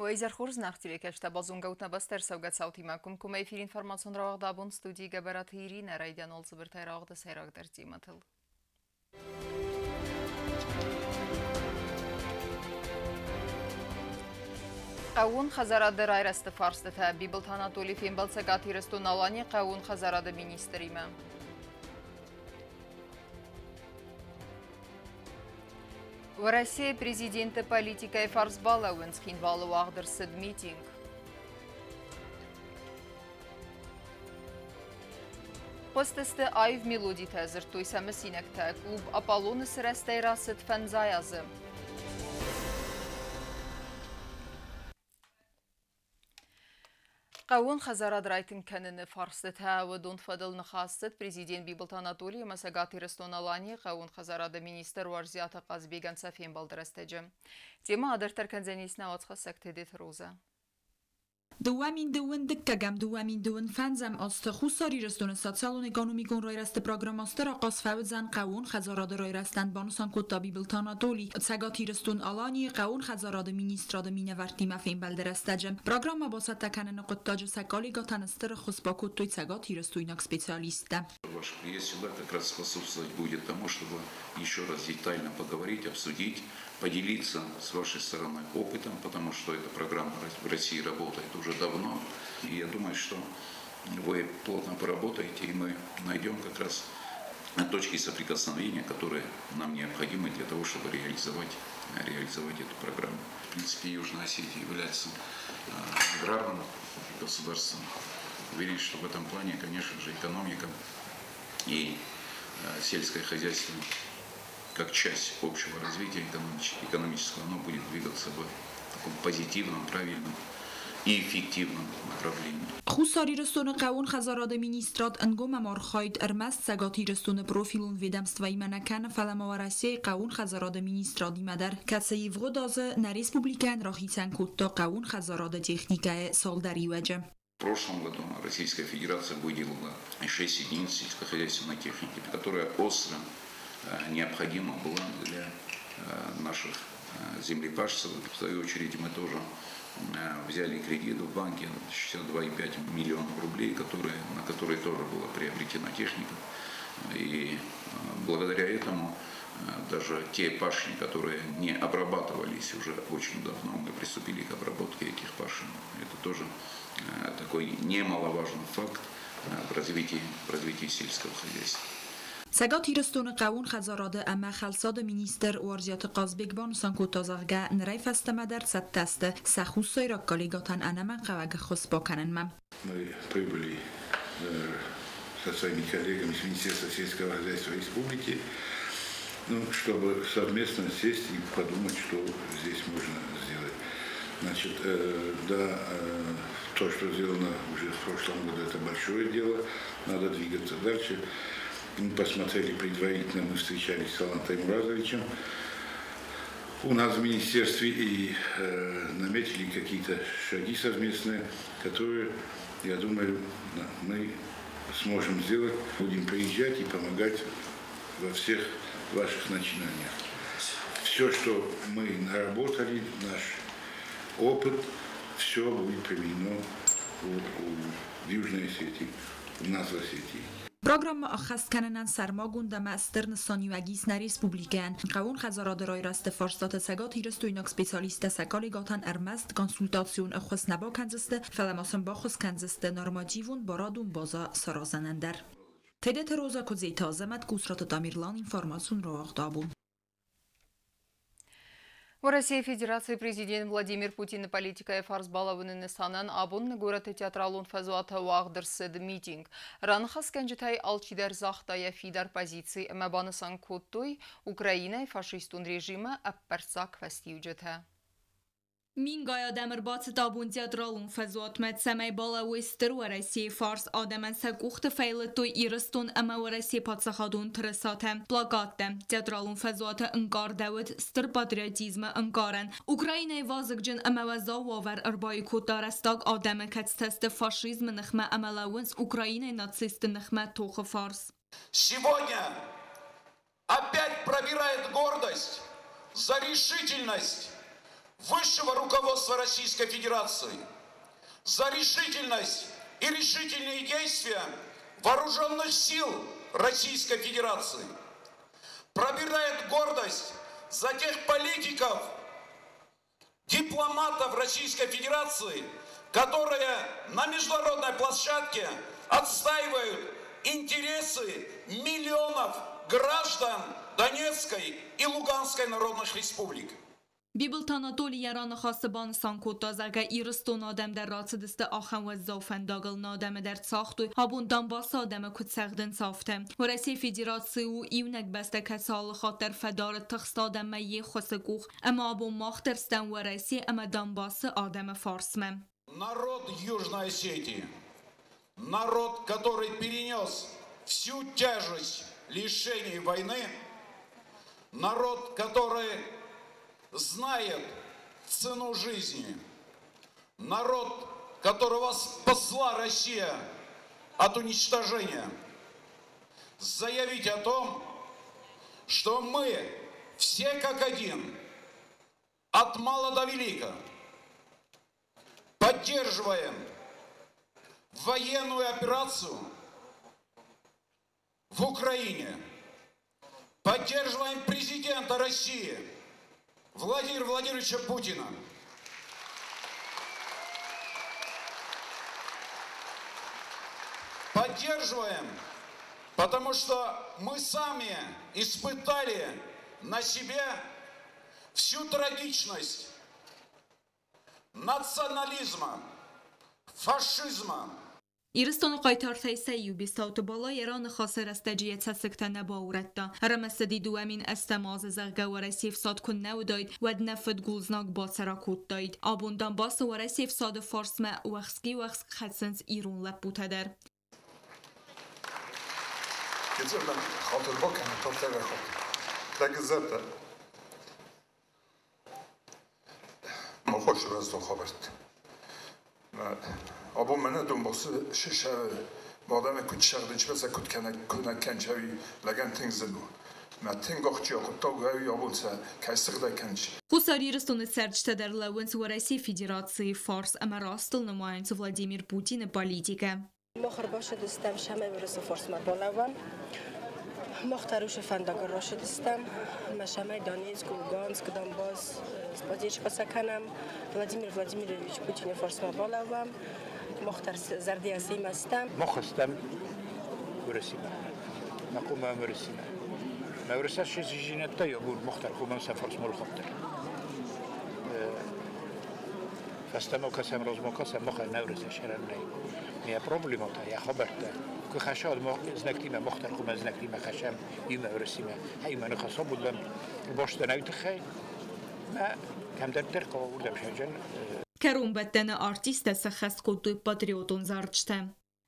Уӕ хорз нӕхтивекӕстӕ базонгӕут нӕ бӕстӕ ӕрцӕугӕ цаутимӕ комкоммӕ эфир информацион рауагъд абон студийы Гӕбӕраты Иринӕ райдиан цыбыртӕй рауагъды сӕйрагдӕр темӕтыл. Хъӕууон хӕдзарады райрӕзты фарстытӕ Бибылты Анатолий фембӕлд Цӕгат Ирыстон-Аланийы хъӕууон хӕдзарады министримӕ. Уӕрӕсейы президенты политикӕйы фарс балӕууын Цхинвалы уагъд ӕрцыд митинг. Хъуыстысты аив мелодитӕ, дзырдтой сӕ мысинӕгтӕ. Клуб «Аполлон»-ы сырӕзтӕй рацыд фӕндзай азы. Хъӕууон хӕдзарад райтынг кӕныны фарстытӕ уыдон фӕдыл ныхас цыд президент Бибылты Анатолий ӕмӕ Цӕгат Ирыстон-Аланийы хъӕууон хӕдзарады министр Уарзиаты Хъазбегӕн сӕ фембӕлды рӕстӕджы. Темӕ адарддӕр кӕндзӕнис нӕ уацхӕссӕг Тедеты Розӕ. 2021, 2025 азты Хуссар Ирыстоны социалон-экономикон райрӕзты программӕ стыр ахъаз фӕуыдзӕн хъӕууон хӕдзарады райрӕзтӕн, банысан кодта Бибылты Анатолий Цӕгат Ирыстон-Аланийы хъӕууон хӕдзарады министрады минӕвӕрттимӕ фембӕлды рӕстӕджы. Программӕ бацӕттӕ кӕныны хъуыддаджы сӕ коллегӕтӕн стыр ӕххуыс бакодтой цӕгатирыстойнаг специалисттӕ. Ваш приезд сюда как раз способствовать будет тому, чтобы еще раз детально поговорить, обсудить, поделиться с вашей стороны опытом, потому что эта программа в России работает уже давно. И я думаю, что вы плотно поработаете, и мы найдем как раз точки соприкосновения, которые нам необходимы для того, чтобы реализовать эту программу. В принципе, Южная Осетия является аграрным государством. Уверен, что в этом плане, конечно же, экономика и сельское хозяйство как часть общего развития экономического, оно будет двигаться в таком позитивном, правильном и эффективном направлении. Хуссар Ирыстоны хъӕууон хӕдзарады министрад ӕнгом ӕмархайд ӕрмӕст Цӕгат Ирыстоны профилон ведомствоимӕ нӕ кӕны, фӕлӕ ма Уӕрӕсейы хъӕууон хӕдзарады министрадимӕ дӕр, кӕцы ивгъуыд азы нӕ республикӕйӕн рахицӕн кодта хъӕууон хӕдзарады техникӕйы цалдӕр иуӕджы. В прошлом году Российская Федерация выделила 6 единиц сельскохозяйственной техники, которая остро необходима была для наших землепашцев. В свою очередь мы тоже взяли кредит в банке 62,5 миллионов рублей, на которые тоже была приобретена техника. И благодаря этому даже те пашни, которые не обрабатывались уже очень давно, мы приступили к обработке этих пашен. Это тоже такой немаловажный факт в развитии сельского хозяйства. Цӕгат Ирыстоны хъӕууон хӕдзарады ӕмӕ хӕлцады министр Уарзиаты Хъазбег банысан кодта, зӕгъгӕ, нырӕй фӕстӕмӕ дӕр цӕттӕ сты сӕ хуссайраг коллегӕтӕн ӕнӕмӕнгхъӕуӕг ӕххуыс бакӕнынмӕ. Мы прибыли со своими коллегами с Министерства сельского хозяйства республики, ну, чтобы совместно сесть и подумать, что здесь можно сделать. Значит, да, то, что сделано уже в прошлом году, это большое дело, надо двигаться дальше. Мы посмотрели предварительно, мы встречались с Аланом Таймуразовичем у нас в министерстве и наметили какие-то шаги совместные, которые, я думаю, мы сможем сделать. Будем приезжать и помогать во всех ваших начинаниях. Все, что мы наработали, наш опыт, все будет применено в Южной Осетии, у нас в Осетии. Программӕ ӕххӕст кӕнынӕн сӕрмагонд ӕмӕ стыр нысаниуӕг ис нӕ республикӕйӕн. Хъӕууон хӕдзарады райрӕзты фарстаты цӕгатирыстойнаг специалисттӕ сӕ коллегӕтӕн ӕрмӕст консультацион ӕххуыс нӕ бакӕндзысты, фӕлӕ ма сын баххуыс кӕндзысты нормативон барадон базӕ саразынӕн дӕр. Тедеты Роза, Куыдзеты Азӕмӕт, Къусраты Тамерлан, информацион рауагъд абон. Уӕрӕсейы Федерацийы президент Владимир Путины политикӕйы фарс балӕууыны нысанӕн абон нӕ горӕты театралон фӕзуаты уагъд ӕрцыд митинг. Раныхасгӕнджытӕй алчидӕр загъта йӕ фидар позици ӕмӕ банысан кодтой Украинӕйы фашистон режимы ӕппӕрццаг фӕстиуджытӕ. Мингай адӕм ӕрбацыд абон театралон фӕзуатмӕ, цӕмӕй балӕууой Стыр Уӕрӕсейы фарс. Адӕмӕн сӕ къухты фӕйлыдтой Ирыстон ӕмӕ Уӕрӕсейы паддзахадон тырысатӕ, плакаттӕ. Театралон фӕзуаты ӕнкъардӕуыд стыр патриотизмы ӕнкъарӕн. Украинӕйы вазыгджын ӕмӕ уӕззау уавӕр ӕрбаиу кодта рӕстаг адӕмы, кӕцытӕ сты фашизмы ныхмӕ ӕмӕ лӕууынц Украинӕйы нацистты ныхмӕ тохы фарс. Сегодня опять пробирает гордость за решительность. высшего руководства Российской Федерации, за решительность и решительные действия вооруженных сил Российской Федерации. Пробирает гордость за тех политиков, дипломатов Российской Федерации, которые на международной площадке отстаивают интересы миллионов граждан Донецкой и Луганской народных республик. Бибылты Анатолий йӕ раныхасы банысан кодта, зӕгъгӕ, Ирыстоны адӕм дӕр рацыдысты ахӕм уӕззау фӕндагыл, нӕ адӕмы дӕр цагътой, абон Донбассы адӕмы куыд цӕгъдынц, афтӕ. Уӕрӕсейы Федераци у иунӕг бӕстӕ, кӕцы алыхатт дӕр фӕдары тыхст адӕммӕ йе ххуысы къух, ӕмӕ абон мах дӕр стӕм Уӕрӕсе ӕмӕ Донбассы адӕмы фарсмӕ. Народ Южной Осетии, народ, который перенес всю тяжесть лишений войны, народ, который знает цену жизни, народ, которого спасла Россия от уничтожения, заявить о том, что мы все как один, от мала до велика, поддерживаем военную операцию в Украине, поддерживаем президента России Владимира Владимировича Путина. Поддерживаем, потому что мы сами испытали на себе всю трагичность национализма, фашизма. Ирыстоны хъайтартӕй сӕ иу Бестауты Бала йӕ раныхасы рӕстӕджы йӕ цӕссыгтӕ нӕ баурӕдта. Ӕрымысыди 2008 азы, зӕгъгӕ, Уӕрӕсейы фсад куы нӕ уыдаид, уӕд нӕ фыдгул знаг бацӕра кодтаид. Абон Донбассы Уӕрӕсейы фсады фарсмӕ уӕхски-уӕхск хӕцынц ирон лӕппутӕ дӕр. Абон мӕнӕ Донбассы шишӕ мадӕмӕ куыд сӕгъдынц, сӕ куыд куынӕг кӕнынц, ӕви лӕгӕн тынг зын у. Мӕ тынг ахсджиаг хъуыддаг у, ӕви абон сӕ кӕй сыгъдӕг кӕнынц. Хуссар Ирыстоны цӕрджытӕ дӕр лӕууынц Уӕрӕсейы Федерацийы фарс ӕмӕ растыл нымайынц Владимир Путины политикӕ. Мах ӕрбацыдыстӕм, цӕмӕй Уырысы фарсмӕ балӕууӕм. Мах дӕр уыцы фӕндагыл рацыдыстӕм, ӕмӕ цӕмӕй Донецк, Луганск, Донбасс споддержка сӕ кӕнӕм, Владимир Владимирович Путины фарсмӕ балӕууӕм. Мах дӕр зӕрдийӕ семӕ стӕм. Мах стӕм Уырысимӕ. Мӕ хъумӕ Уырысимӕ. Мӕ уырысӕ сизинӕдтӕ ябур мах дӕр хъумӕ сӕ фарсмӕ рхатдӕр. Фӕстӕмӕ кӕсӕм, размӕ кӕсӕм, махӕн нӕ уырысӕ сӕрӕн нӕй. Йӕ проблемӕтӕ, йӕ хабӕрттӕ. Куы хӕсад знӕгтимӕ, мах дӕр хъумӕ знӕгтимӕ хӕсӕм, иумӕ Уырысимӕ. Иумӕ ныхас абудлӕм бӕстӕ нӕ тыххӕй. Мӕ кӕмдӕрддӕр хъӕуы уырдӕм сӕджын. Кӕронбӕттӕны артисттӕ сӕххӕст кодтой патриотон зарджытӕ.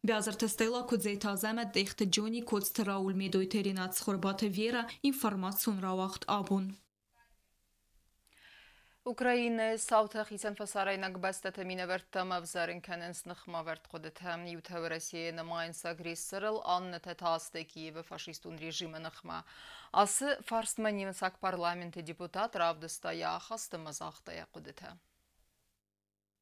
Биазырты Стелла, Куыдзеты Азӕмӕт, Тъехты Джони, Коцты Рауль, Медойты Ренат, Цхуырбаты Вера. Информацион рауагъд абон. Украинӕйы цаутӕ хицӕн фӕсарӕйнаг бӕстӕты минӕвӕрттӕм ӕвзӕрын кӕнынц ныхмӕвӕрд хъуыдытӕ. Иутӕ Уӕрӕсейы нымайынц агрессорыл, аннӕтӕ та сты Киевы фашистон режимы ныхмӕ. Ацы фарстмӕ немыцаг парламенты депутат равдыста йӕ ахаст ӕмӕ загъта йӕ хъуыдытӕ.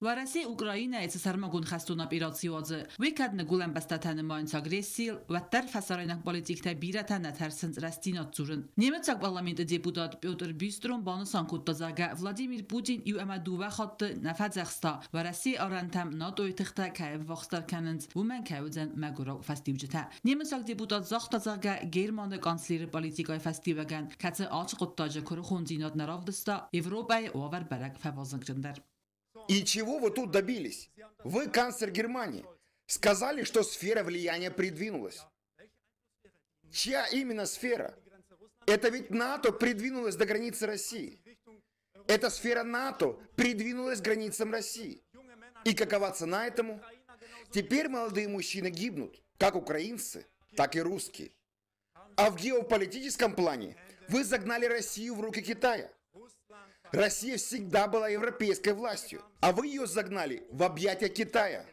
Уӕрӕсе Украинӕйы цы сӕрмагонд хӕстон операци уадзы, уый кӕд ныгуылӕн бӕстӕтӕ нымайынц агрессийыл, уӕддӕр фӕсарӕйнаг политиктӕ бирӕтӕ нӕ тӕрсынц рӕстдзинад дзурын. Немыцаг парламенты депутат Петр Бюстром банысан кодта, зӕгъгӕ, Владимир Путин иу ӕмӕ дыууӕ хатты нӕ фӕдзӕхста, Уӕрӕсейы арӕнтӕм НАТО-йы тыхтӕ кӕй ӕввахсдӕр кӕнынц, уымӕн кӕй уыдзӕн мӕгуырау фӕстиуджытӕ. Немыцаг депутат загъта, зӕгъгӕ, Германы канцлеры политикӕйы фӕстиуӕгӕн, кӕцы ацы хъуыддаджы куырыхондзинад нӕ равдыста, Европӕйы уавӕр бӕрӕг фӕвазыгджындӕр. И чего вы тут добились? Вы канцлер Германии. Сказали, что сфера влияния придвинулась. Чья именно сфера? Это ведь НАТО придвинулась до границы России. Эта сфера НАТО придвинулась к границам России. И какова цена этому? Теперь молодые мужчины гибнут, как украинцы, так и русские. А в геополитическом плане вы загнали Россию в руки Китая. Россия всегда была европейской властью, а вы ее загнали в объятия Китая.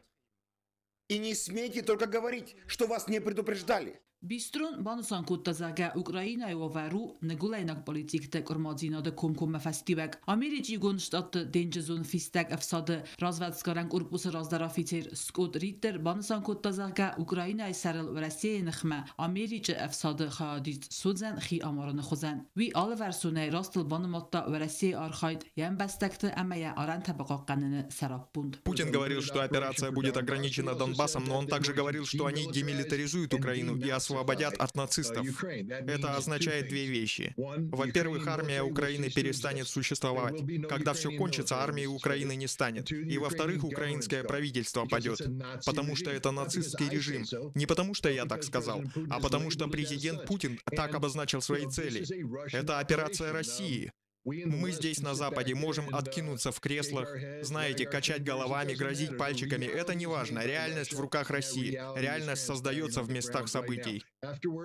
И не смейте только говорить, что вас не предупреждали. Бистрон банысан кодта, зӕгъгӕ, Украинӕйы уавӕр у ныгуылӕйнаг политикты къуырмадзинады комкоммӕ фӕстиуӕг. Америкӕйы Иугонд Штатты денджызон фистӕг ӕфсады развӕдсгарӕн корпусы раздӕр афицер Скотт Риттер банысан кодта, зӕгъгӕ, Украинӕйы сӕрыл Уӕрӕсейы ныхмӕ Америкӕйы ӕфсады хайадист суыдзӕн хи амарыны хуызӕн. Уый алыварсонӕй растыл банымадта Уӕрӕсейы архайд йӕ ӕмбӕстӕгты ӕмӕ йӕ арӕнтӕ бахъахъхъӕныны сӕраппонд. Путин говорил, что операция будет ограничена Донбассом, но он также говорил, что они демилитаризуют Украину и освободят от нацистов. Это означает две вещи. Во-первых, армия Украины перестанет существовать. Когда все кончится, армии Украины не станет. И во-вторых, украинское правительство падет. Потому что это нацистский режим. Не потому что я так сказал, а потому что президент Путин так обозначил свои цели. Это операция России. Мы здесь на Западе можем откинуться в креслах, знаете, качать головами, грозить пальчиками. Это не важно. Реальность в руках России. Реальность создается в местах событий.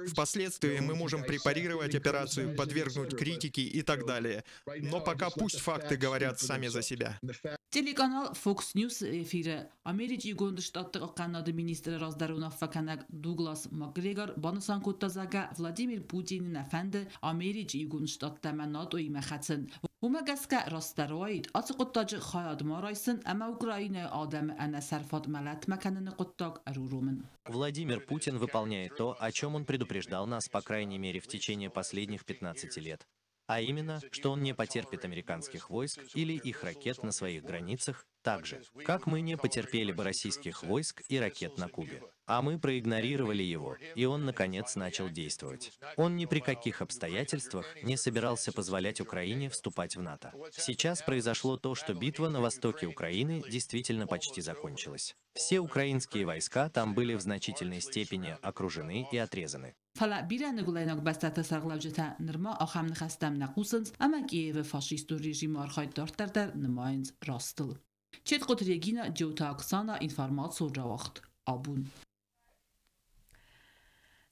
Впоследствии мы можем препарировать операцию, подвергнуть критике и так далее. Но пока пусть факты говорят сами за себя. Телеканал Fox News эфиры Америкӕйы Иугонд Штатты хъахъхъӕнынады министры раздӕры уынаффӕгӕнӕг Дуглас Макгрегор банысан кодта, зӕгъгӕ, Владимир Путины нӕ фӕнды Америкӕйы Иугонд Штаттӕ ӕмӕ НАТО-имӕ хӕцын. Уымӕ гӕсгӕ растдӕр уаид ацы хъуыддаджы хайад ма райсын ӕмӕ Украинӕйы адӕмы ӕнӕсӕрфат мӕлӕтмӕ кӕныны хъуыддаг ӕруромын. Владимир Путин выполняет то, о чем он предупреждал нас, по крайней мере, в течение последних 15 лет. А именно, что он не потерпит американских войск или их ракет на своих границах, так же, как мы не потерпели бы российских войск и ракет на Кубе. А мы проигнорировали его, и он, наконец, начал действовать. Он ни при каких обстоятельствах не собирался позволять Украине вступать в НАТО. Сейчас произошло то, что битва на востоке Украины действительно почти закончилась. Все украинские войска там были в значительной степени окружены и отрезаны. Фӕлӕ бирӕ ныгуылӕйнаг бӕстӕты сӕргълӕуджытӕ нырма ахӕм ныхӕстӕм нӕ хъусынц ӕмӕ Киевы фашистон режимы архайд дарддӕр дӕр нымайынц растыл. Четкъоты Регина, Джоуты Оксана, информацион рауагъд Абон.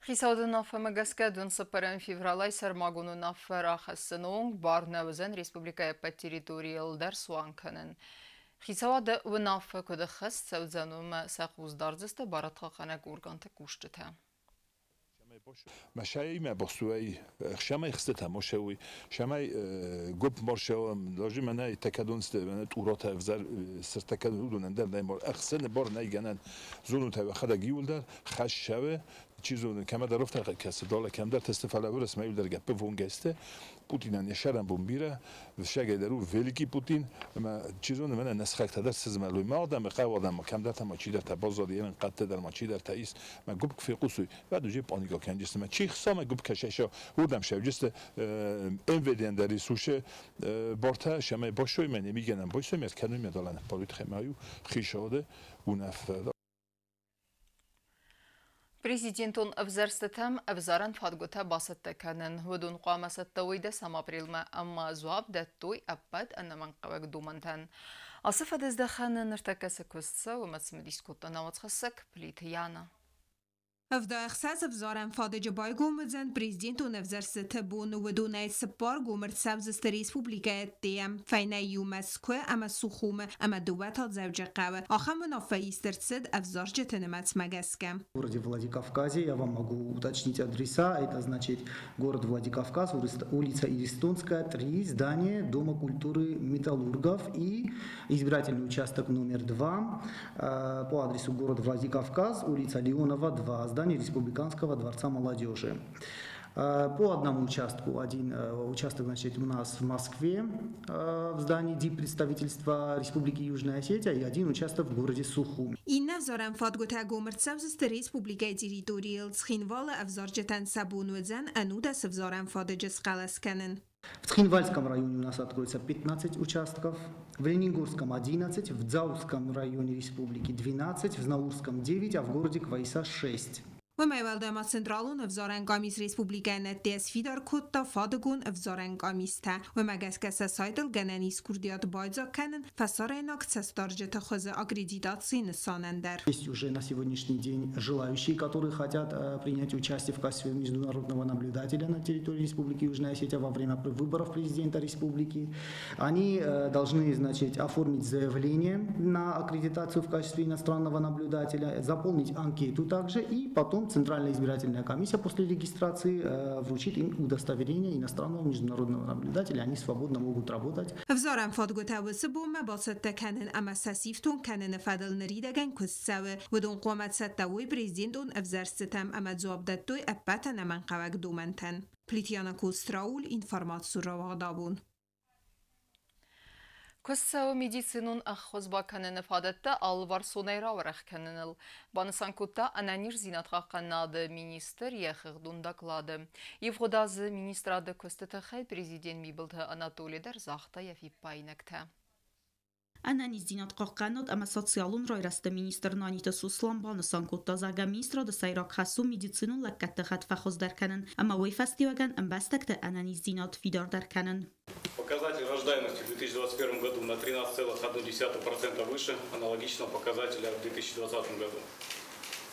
Хицауады уынаффӕмӕ гӕсгӕ дын 4 февралӕй сӕрмагонд уынаффӕ рахӕссыны онг бар нӕ уыдзӕн республикӕйы ӕппӕт территорийыл дӕр цуан кӕнын. Хицауады уынаффӕ куыд ӕххӕст цӕудзӕн, уымӕ сӕ хъус дардзысты барадхъахъхъӕнӕг органты кусджытӕ. Машаимӕ босуэй, шамай хстета мошеуи, шамай гоп моршео, ложи мана такадонсте, мана турота взар сертакадудун андер най мор ахсен бор най ганан зону та хада гиулдар хашшаве чизун кама дарофта кас дола кам дар тестефала вурас майулдар гаппе вунгесте Путинан яшаран бомбира шагайдару великий Путин ма чизун мана насхакта дар сизмалуй ма одам қавадам ма кам дар та ма чи дар та бозод ерин қатта дар ма чи дар та ис ма гуп фиқусуй ва дуже паника кенджист ма чи хсама гуп кашаша урдам шавджист МВД дари суше борта шамай бошой мен мигенам бойсой мер кануй медалан политхемаю хишоде унаф. Президентон ӕвзӕрстытӕм ӕвзарӕн фадгуытӕ бацӕттӕ кӕнын. Уыдон хъуамӕ цӕттӕ уой 10 апрелмӕ ӕмӕ дзуапп дӕттой ӕппӕт ӕнӕмӕнгхъӕуӕг домӕнтӕн. Ацы фӕдыздӕхӕны ныртӕккӕ цы куыст цӕуы, уымӕ цымыдис кодта нӕ уацхӕссӕг Плиты Яна. 76 ӕвзарӕн фадыджы байгом уыдзӕн президентон ӕвзӕрстыты бон. Уыдонӕй 4 гом ӕрцӕудзысты республикӕйы ӕддейӕ. Фӕйнӕ иу Мӕскуы ӕмӕ Сухумы ӕмӕ 2 та Дзӕуджыхъӕуы. Ахӕм уынаффӕ ист ӕрцыд ӕвзарджыты нымӕцмӕ гӕсгӕ. В городе Владикавказе, я вам могу уточнить адреса, это значит город Владикавказ, улица Иристонская, 3, здание Дома культуры металлургов и избирательный участок номер 2 по адресу город Владикавказ, улица Леонова, 2, здание Республиканского дворца молодежи. По одному участку, один участок, значит, у нас в Москве, в здании диппредставительства Республики Южная Осетия, и один участок в городе Сухум. Иннӕ ӕвзарӕн фадгуытӕ гом ӕрцӕудзысты республикӕйы территорийыл. Цхинвалы ӕвзарджытӕн сӕ бон уыдзӕн 19 ӕвзарӕн фадыджы схъӕлӕс кӕнын. В Цхинвальском районе у нас откроется 15 участков, в Ленингорском 11, в Дзауском районе республики 12, в Знаурском 9, а в городе Кваиса 6. Уымӕй уӕлдай ма централон ӕвзарӕн къамис республикӕйӕн ӕдде сфидар кодта фадыгон ӕвзарӕн къамистӕ. Уымӕ гӕсгӕ сӕ сайтыл гӕнӕн ис курдиат байдзаг кӕнын фӕсарӕйнаг цӕстдарджыты хуызы аккредитацийы нысанӕн дӕр. Есть уже на сегодняшний день желающие, которые хотят принять участие в качестве международного наблюдателя на территории Республики Южная Осетия во время выборов президента республики. Они должны, значит, оформить заявление на аккредитацию в качестве иностранного наблюдателя, заполнить анкету также и потом Центральная избирательная комиссия после регистрации вручит им удостоверение иностранного международного наблюдателя. Они свободно могут работать. Ӕвзарӕн фадгуытӕ уыцы бонмӕ бацӕттӕ кӕнын ӕмӕ сӕ сифтонг кӕныны фӕдыл ныридӕгӕн куыст цӕуы. Уыдон хъуамӕ цӕттӕ уой президентон ӕвзӕрстытӕм ӕмӕ дзуапп дӕттой ӕппӕт ӕнӕмӕнгхъӕуӕг домӕнтӕн. Плитьяна Кострауль, информацион рауагъд абон. Куыст цӕуы медицинон ӕххуыс бакӕныны фадӕттӕ алыварсонӕй рауӕрӕх кӕныныл, банысан кодта ӕнӕниздзинад хъахъхъӕнынады министр йӕ хыгъдон доклады. Ивгъуыд азы министрады куысты тыххӕй президент Бибылты Анатоли дӕр загъта йӕ фиппаинӕгтӕ. Ӕнӕниздзинад хъахъхъӕнынад ӕмӕ социалон райрӕзты министр Наниты Сослан банысан кодта, зӕгъгӕ, министрады сӕйраг хӕс у медицинон лӕггӕдты гъӕд фӕхуыздӕр кӕнын ӕмӕ уый фӕстиуӕгӕн ӕмбӕстӕгты ӕнӕниздзинад фидардӕр кӕнын. Показатель рождаемости в 2021 году на 13,1% выше аналогичного показателя в 2020 году.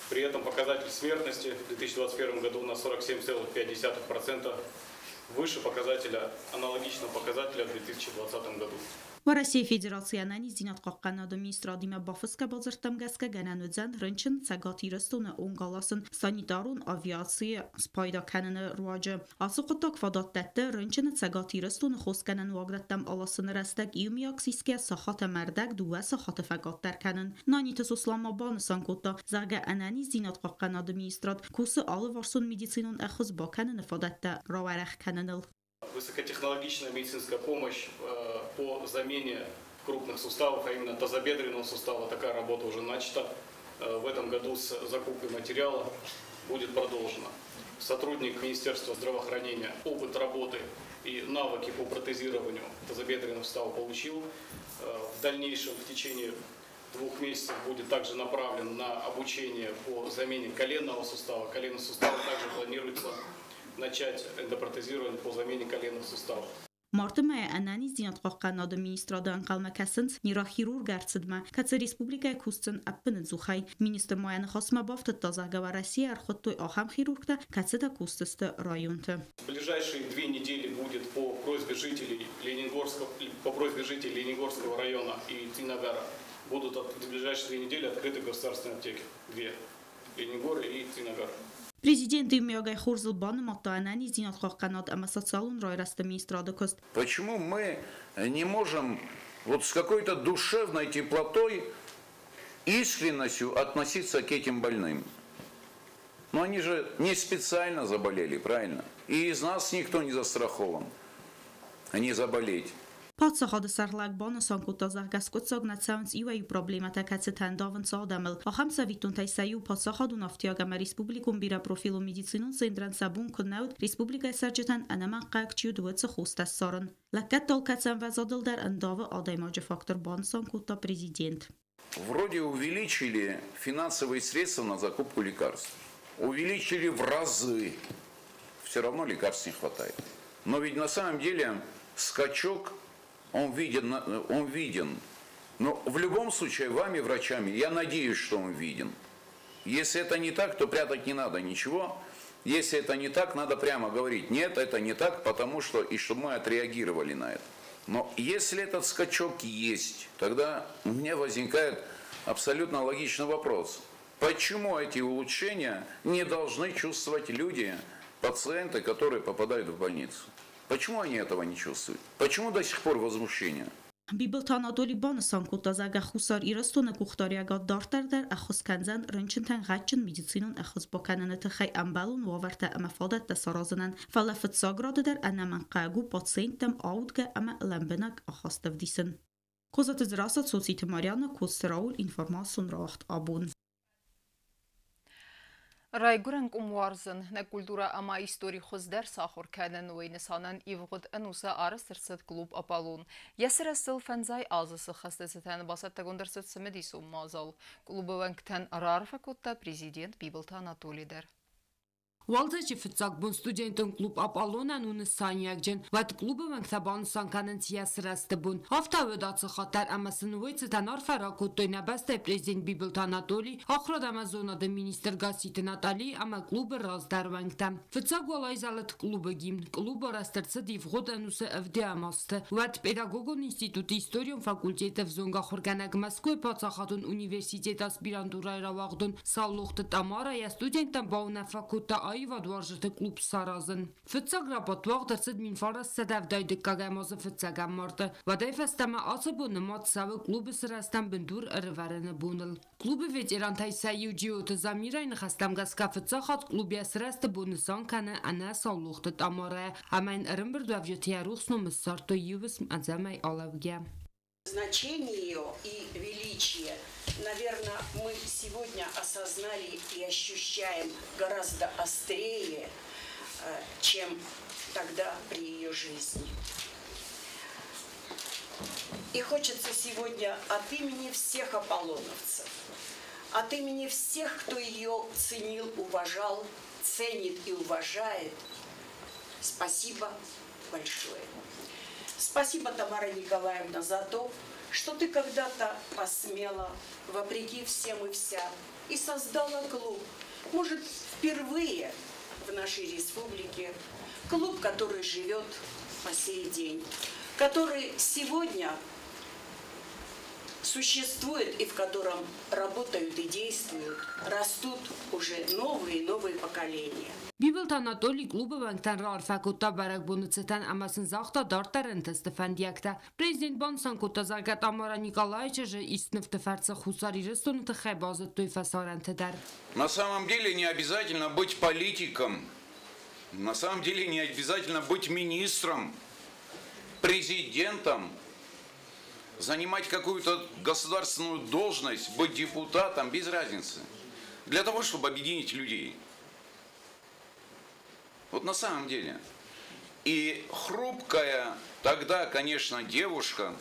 При этом показатель смертности в 2021 году на 47,5% выше показателя, аналогичного показателя в 2020 году. Уӕрӕсейы Федерацийы ӕнӕниздзинад хъахъхъӕнынады министрадимӕ бафысгӕ бадзырдтӕм гӕсгӕ гӕнӕн уыдзӕн рынчын Цӕгат Ирыстоны онг аласын санитарон авиацийы спайда кӕныны руаджы. Ацы хъуыддаг фадат дӕтты рынчыны Цӕгат Ирыстоны хосгӕнӕн уагдӕттӕм аласыны рӕстӕг иумиаг сисгӕ сахат ӕмӕ ӕрдӕг дыууӕ сахаты фӕкъаддӕр кӕнын. Наниты Сослан ма банысан кодта, зӕгъгӕ, ӕнӕниздзинад хъахъхъӕнынады министрад кусы алыварсон медицинон ӕххуыс бакӕныны фадӕттӕ рауӕрӕх кӕныныл. Высокотехнологичная медицинская помощь по замене крупных суставов, а именно тазобедренного сустава, такая работа уже начата. В этом году с закупкой материала будет продолжена. Сотрудник Министерства здравоохранения опыт работы и навыки по протезированию тазобедренного сустава получил. В дальнейшем в течение 2 месяцев будет также направлен на обучение по замене коленного сустава. Коленный сустав также планируется начать эндопротезирование по замене коленных суставов. Марты мӕйы ӕнӕниздзинад хъахъхъӕнынады министрады ӕнхъӕлмӕ кӕсынц нейрохирург ӕрцыдмӕ, кӕцы республикӕйы кусдзӕн ӕппынӕдзухӕй. Министр ма йӕ ныхасмӕ бафтыдта, зӕгъгӕ, Уӕрӕсейы ӕрхуыдтой ахӕм хирургтӕ, кӕцытӕ кусдзысты районты. В ближайшие 2 недели будет по просьбе жителей Ленингорского района и Цинагара будут в ближайшие 2 недели открыты государственные аптеки. 2. Ленингор и Цинагар. Президент иумиагӕй хорзыл банымадта ӕнӕниздзинад хъахъхъӕнынад ӕмӕ социалон райрӕзты министрады куыст. Почему мы не можем вот с какой-то душевной теплотой, искренностью относиться к этим больным? Но они же не специально заболели, правильно? И из нас никто не застрахован, не заболеть. Паддзахады сӕргълӕууӕг банысан кодта, зӕгъгӕ, скъуыддзаг нӕ цӕуынц иуӕй-иу проблемӕтӕ, кӕцытӕ ӕндавынц адӕмыл. Ахӕм цӕвиттонтӕй сӕ иу паддзахадон ӕфтиаг ӕмӕ республикон бирӕпрофилон медицинон центрӕн сӕ бон куыд нӕ уыд республикӕйы цӕрджытӕн ӕнӕмӕнгхъӕуӕг чи уыд, уыцы хостӕ ссарын. Лӕггӕдты алкӕцы ӕмвӕзадыл дӕр ӕндавы адӕймаджы фактор, банысан кодта президент. Вроде увеличили финансовые средства на закупку лекарств. Увеличили в разы. Все равно лекарств не хватает. Но ведь на самом деле скачок, он виден, он виден. Но в любом случае вами, врачами, я надеюсь, что он виден. Если это не так, то прятать не надо ничего. Если это не так, надо прямо говорить, нет, это не так, потому что, и чтобы мы отреагировали на это. Но если этот скачок есть, тогда у меня возникает абсолютно логичный вопрос. Почему эти улучшения не должны чувствовать люди, пациенты, которые попадают в больницу? Почему они этого не чувствуют? Почему до сих пор возмущение? Бибылты Анатоли банысан кодта, зӕгъгӕ, Хуссар Ирыстоны къухдариуӕгад дарддӕр дӕр ӕххуыс кӕндзӕн рынчынтӕн гъӕдджын медицинон ӕххуыс бакӕныны тыххӕй ӕмбӕлон уавӕртӕ ӕмӕ фадӕттӕ саразынӕн, фӕлӕ фыццаг рады дӕр ӕнӕмӕнгхъӕуӕг у пациенттӕм аудгӕ ӕмӕ лӕмбынӕг ахаст ӕвдисын. Козаты Дзерассӕ, Цоциты Марьяна, Коцты Рауль, информацион рауагъд абон. Райгуырӕн къуым уарзын, нӕ культурӕ ӕмӕ истори хуыздӕр сахуыр кӕнын, уый нысанӕн ивгъуыд ӕнусы арӕзт ӕрцыд клуб «Аполлон». Йӕ сырӕзтыл 50 азы сыххӕсты цытӕн бацӕттӕгонд ӕрцыд цымыдисон мадзал. Клубы уӕнгтӕн раарфӕ кодта президент Бибылты Анатоли дӕр. Уалдзӕджы фыццаг бон студентон клуб «Аполлон-ӕн» у нысаниуӕгджын. Уӕд клубы уӕнгтӕ банысан кӕнынц йӕ сырӕзты бон. Афтӕ уыд ацы хатт дӕр ӕмӕ сын уый цытӕн арфӕ ракодтой нӕ бӕстӕйы президент Бибылты Анатоли, ахуырад ӕмӕ зонады министр Гасситы Натали ӕмӕ клубы раздӕр уӕнгтӕ. Фыццаг уал айзӕлыд клубы гимн. Клуб арӕзт ӕрцыд ивгъуыд ӕнусы ӕвдӕм азты. Уӕд педагогон институты историон факультеты ӕвзонг ахуыргӕнӕг Мӕскуыйы паддзахадон университеты аспирантурӕйы рауагъдон Саулохты Тамара йӕ студенттӕн бауынаффӕ кодта аивадуарзджыты клуб саразын. Фыццаг рабадт уагъд ӕрцыд 1979 азы фыццӕгӕм марты. Уӕдӕй фӕстӕмӕ ацы бон нымад цӕуы клубы сырӕзтӕн бындур ӕрывӕрыны боныл. Клубы ветерантӕй сӕ иу Джиоты Замирайы ныхӕстӕм гӕсгӕ фыццаг хатт клуб йӕ сырӕзты бон нысан кӕны ӕнӕ Саулохты Тамарӕ ӕмӕ йын ӕрӕмбырдуӕвджыты йӕ рухс ном ссардтой иу уысм ӕдзӕмӕй алӕугӕ. Значение ее и величие, наверное, мы сегодня осознали и ощущаем гораздо острее, чем тогда при ее жизни. И хочется сегодня от имени всех аполлоновцев, от имени всех, кто ее ценил, уважал, ценит и уважает, спасибо большое. Спасибо, Тамара Николаевна, за то, что ты когда-то посмела, вопреки всем и вся, и создала клуб. Может, впервые в нашей республике клуб, который живет по сей день, который сегодня существует и в котором работают и действуют, растут уже новые и новые поколения. Бибылты Анатолий клубы уӕнгтӕн раарфӕ кодта бӕрӕгбоны цытӕн ӕмӕ сын загъта дарддӕр ӕнтысты фӕндиӕгтӕ. Президент банысан кодта, зӕгъгӕ, Тамара Николайы чызджы ист нывты фӕрцы Хуссар Ирыстоны тыххӕй базыдтой фӕсарӕнты дӕр. На самом деле не обязательно быть политиком, на самом деле не обязательно быть министром, президентом, занимать какую-то государственную должность, быть депутатом, без разницы. Для того, чтобы объединить людей. Вот на самом деле. И хрупкая тогда, конечно, девушка,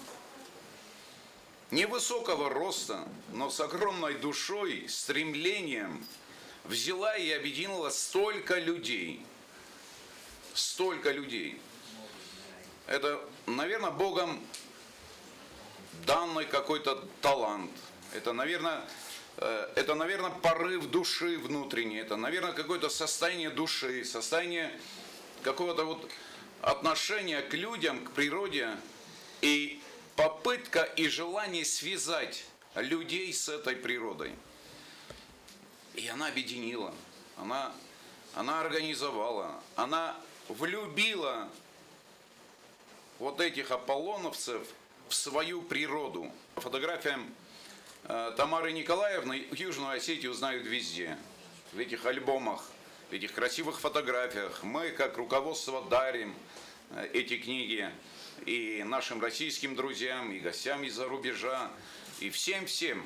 невысокого роста, но с огромной душой, стремлением, взяла и объединила столько людей. Столько людей. Это, наверное, Богом данный какой-то талант. Это, наверное, порыв души внутренний. Это, наверное, какое-то состояние души, состояние какого-то вот отношения к людям, к природе и попытка и желание связать людей с этой природой. И она объединила, она организовала, она влюбила вот этих аполлоновцев в свою природу. По фотографиям Тамары Николаевны Южную Осетию знают везде. В этих альбомах, в этих красивых фотографиях. Мы, как руководство, дарим эти книги и нашим российским друзьям, и гостям из-за рубежа, и всем-всем.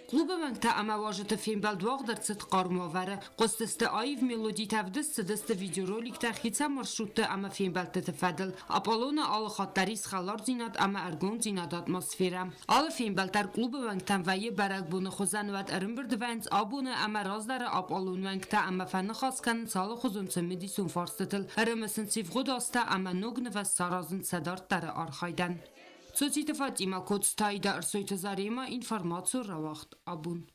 Клубы уӕнгтӕ ӕмӕ уазджыты фембӕлд уагъд ӕрцыд хъарм уавӕры. Хъуыстысты аив мелодитӕ, ӕвдыст цыдысты видеороликтӕ хицӕн маршрутты ӕмӕ фембӕлдтыты фӕдыл. Аполлоны алы хатт дӕр ис хӕлардзинад ӕмӕ ӕргомдзинады атмосферӕ. Алы фембӕлд дӕр клубы уӕнгтӕн вӕййы бӕрӕгбоны хуызӕн, уӕд ӕрӕмбырд вӕййынц абоны ӕмӕ раздӕры Аполлон уӕнгтӕ ӕмӕ фӕныхас кӕнынц алыхуызон цымыдисон фарстытыл, ӕрымысынц ивгъуыд азтӕ ӕмӕ ног нывӕз саразынц сӕ дарддӕры архайдӕн. Цоциты Фатима, Коцты Аида, Ӕрсойты Заремӕ, информацион рауагъд «Абон».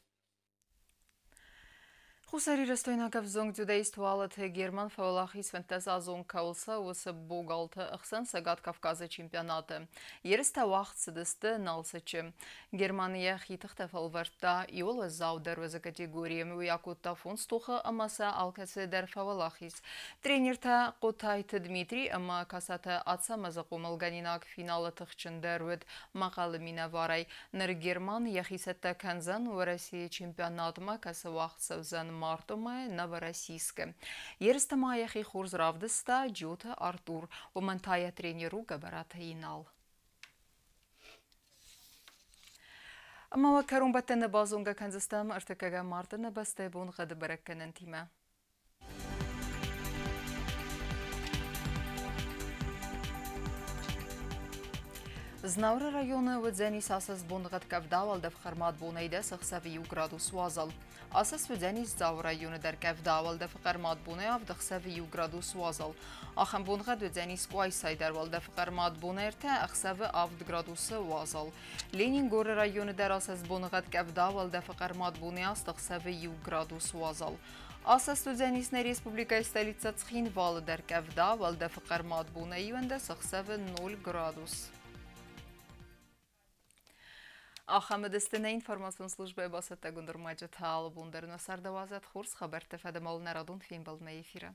Хуссарирыстойнаг ӕвзонг дзюдоист Уалыты Герман фӕуӕлахиз 15-азон кӕуыл цӕуы, уыцы богалты ӕхсӕн Цӕгат Кавказы чемпионаты. Ерыстӕ уагъд цыдысты Налцыччы. Герман йӕхи тыхтӕ фӕлвӕрдта иуыл уӕззаудӕр уӕзы категорийы. Уый акодта фондз тохы ӕмӕ сӕ алкӕцы дӕр фӕуӕлахиз. Тренертӕ Хъотайты Дмитрий ӕмӕ Касаты Ацӕмӕзы хъомылгӕнинаг финалы тыхджындӕр уыд Мӕхъӕлы минӕварӕй. Ныр Герман йӕхи цӕттӕ кӕндзӕн Уӕрӕсейы чемпионатмӕ, кӕцы уагъд цӕудзӕн марты мӕйы Новороссийскы. Ерысты ма йӕхи хорз равдыста Джиоты Артур, уымӕн та йӕ тренер у Гӕбӕраты Инал. Ӕмӕ уӕ кӕронбӕттӕны базонгӕ кӕндзыстӕм ӕртыккӕгӕм марты нӕ бӕстӕйы боныгъӕды бӕрӕггӕнӕнтимӕ. Знауыры районы уыдзӕнис асӕст боныгъӕд къӕвда, уӕлдӕф хъӕрмад бонӕй 10 ӕхсӕвы 1 градус уазал. Асӕст уыдзӕнис Дзауы районы дӕр къӕвда, уӕлдӕфы хъӕрмад бонӕй 7 ӕхсӕвы 1 градус уазал. Ахӕм боныгъӕд уыдзӕнис Къуайсайы дӕр, уӕлдӕфы хъӕрмад бонӕй 3 ӕхсӕвы 7 градусы уазал. Ленингоры районы дӕр асӕст боныгъӕд къӕвда, уӕлдӕфы хъӕрмад бонӕй 8 ӕхсӕвы 1 градус уазал. Асӕст уыдзӕнис нӕ республикӕйы столицӕ Цхинвалы дӕр къӕвда, уӕлдӕфы хъӕрмад бонӕй 11 ӕхсӕвы 0 градус. Ахӕм уыдысты нӕ информацион службӕйы бацӕттӕгонд ӕрмӕджытӕ. Алы бон дӕр нӕ цардауадзӕт хорз хабӕртты фӕдыл нӕ радон фембӕлдмӕ эфиры.